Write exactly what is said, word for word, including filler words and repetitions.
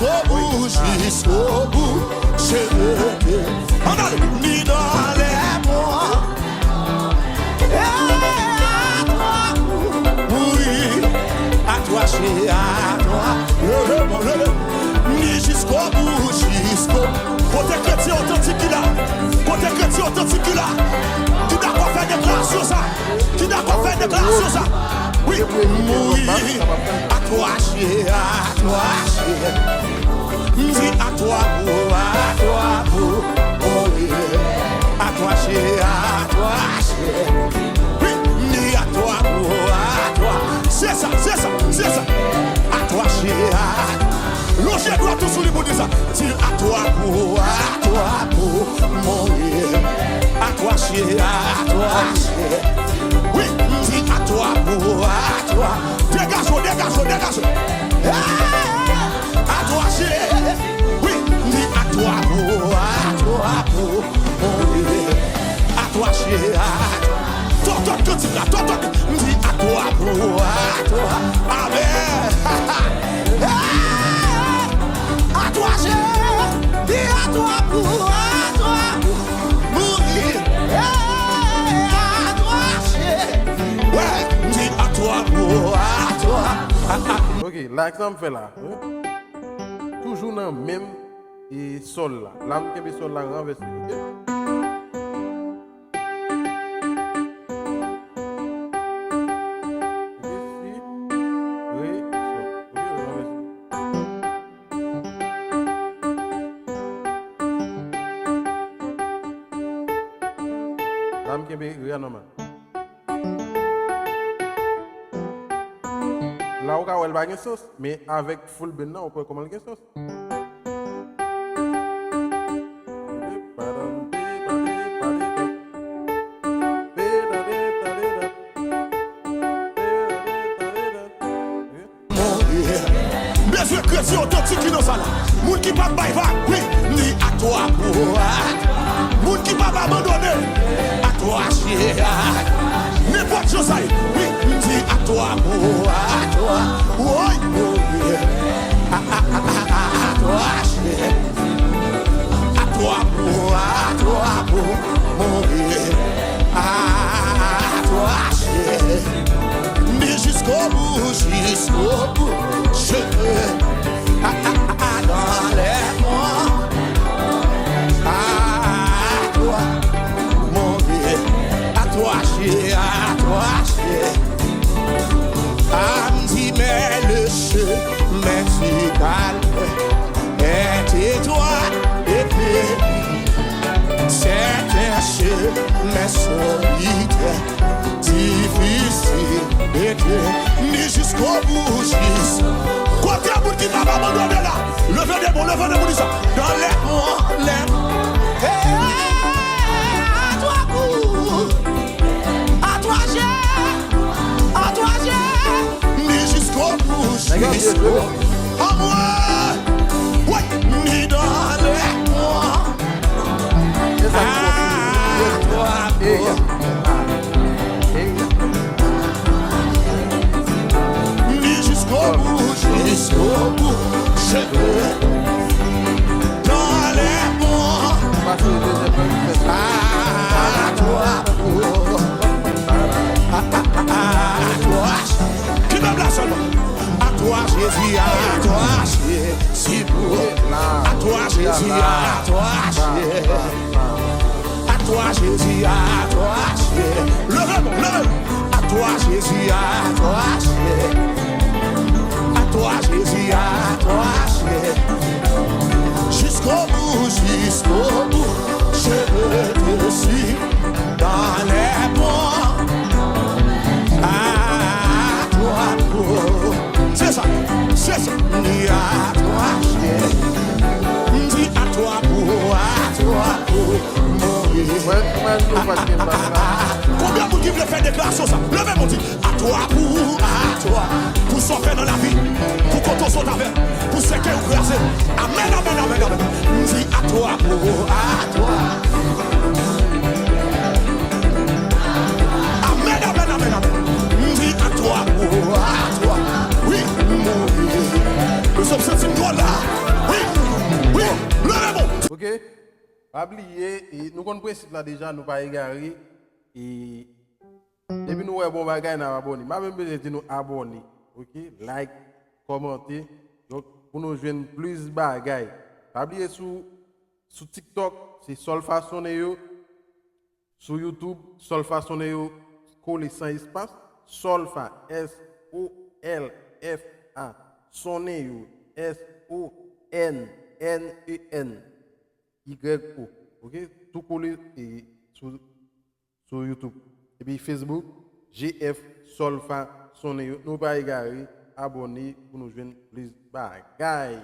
Au bout, jusqu'au bout, je veux te. Ann ale. Ni dans les bras. Eh, à toi pour mourir. À toi, chérie, à toi. Leve men w, leve. Ni jusqu'au bout, jusqu'au. Kote kretyen otantik ki la? Kote kretyen otantik ki la? Ki dakò fè deklarasyon sa? Ki dakò fè deklarasyon sa? Wi, mouri. À toi, chérie, à toi, chérie. M di à toi pour, à toi pour mouri. À toi, chérie, à toi, chérie. Wi, m di à toi pour, à toi. Se sa, se sa, se sa. À toi, chérie, à toi. Lonje dwat ou sou li pou di sa. Di à toi pour, à toi pour mourir. À toi, chérie, à toi, chérie. Wi, m di à toi pour, à toi. Degaje w, degaje w, degaje w. Hey! À toi, chérie. Wi, m di à toi pour, à toi pour mourir. À toi, chérie, à toi. Tòtòt kantik la, tòtòt. M di à toi pour, à toi. Amen. Hey! À toi, chérie. Di à toi pour, à toi pour mourir. Hey! À toi, chérie. Wè, m di à toi pour, à toi. Ah, ah. Ok, la sa m fè la. Toujou nan menm e sòl la. La m kenbe sòl la ranvèse. Ok? Ok, si, re, sòl. Ok, ranvèse. La m kenbe re a nòmal. La ou ka wè l pa gen sans, men avèk full band nan, ou kwè kòman l gen sans. Mon Dieu. M bezwen kretyen otantik ki nan sa la. Moun ki p ap bay vag, wi, m di à toi pour, à toi. Moun ki p ap abandone, à toi, chérie, à toi. Nenpòt jan sa ye, wi, m di à toi pour, à toi. Woy, mon Dieu. À, à, à, à, à, à toi, chérie. À toi pour, à toi pour mourir. À toi, chérie. Mais jusqu'au bout, jusqu'au bout, je veux. À, à, à, à, dans les bras. À toi, mon Dieu. À toi, chérie, à toi, chérie. Ah, m di, mais le chemin du calvaire est étroit et pénible. C'est un chemin solitaire, difficile et pénible. Mais jusqu'au bout, jusqu'au. Kote moun ki p ap abandone la? Leve de men w, leve de men w, di sa. Dans les bras, les bras. Hey, à toi pour, à toi, j'ai. Atwaje, ni jisko bout, jisko anmwe. Wi, ni dan lè mwen. Atwaje, ni jisko bout, jisko bout, cheve. Dan lè mwen. Atwaje. Ki menm la sèlman. Atwaje, Jezi, atwaje, si pou. Atwaje, Jezi, atwaje. Atwaje, Jezi, atwaje. Leve men w, leve men w. Atwaje, Jezi, atwaje. Atwaje, Jezi, atwaje. Jusqu'au bout, jusqu'au bout, je veux te suivre dans les bras. Atwaje. Se sa, se sa. Ni atwaje. M di atwaje, atwaje. Mwen imajine w pa t gen bal la. Konbyen moun ki vle fè deklarasyon sa? Leve men w, di. Atwa pou, atwa pou sa w fè nan lavi, pou kote w sot avè, pou sèkèy ou kraze. Amèn, amèn, amèn, amèn. M di atwa pou, atwa. Amèn, amèn, amèn, amèn. M di atwa pou, atwa. Wi, m mouri. Mesye, m santi m dwòl la. Ok? Pa bliye, e, nou konn prensip la deja, nou pa egare. E depi nou wè bon bagay, n ap abòne. M pa menm bezwen di nou abòne. Ok? Like, kòmante. Donk, pou nou jwenn plis bagay. Pa bliye sou, sou TikTok, se Solfa Soneyo. Sou YouTube, Solfa Soneyo, kole san espas. Solfa, S O L F A. Soneyo, S O N N E N Y O. Ok? Tou kole e sou, sou YouTube. Epi Facebook, G F Solfa Soneyo. Nou pa egare, abòne pou nou jwenn plis bagay.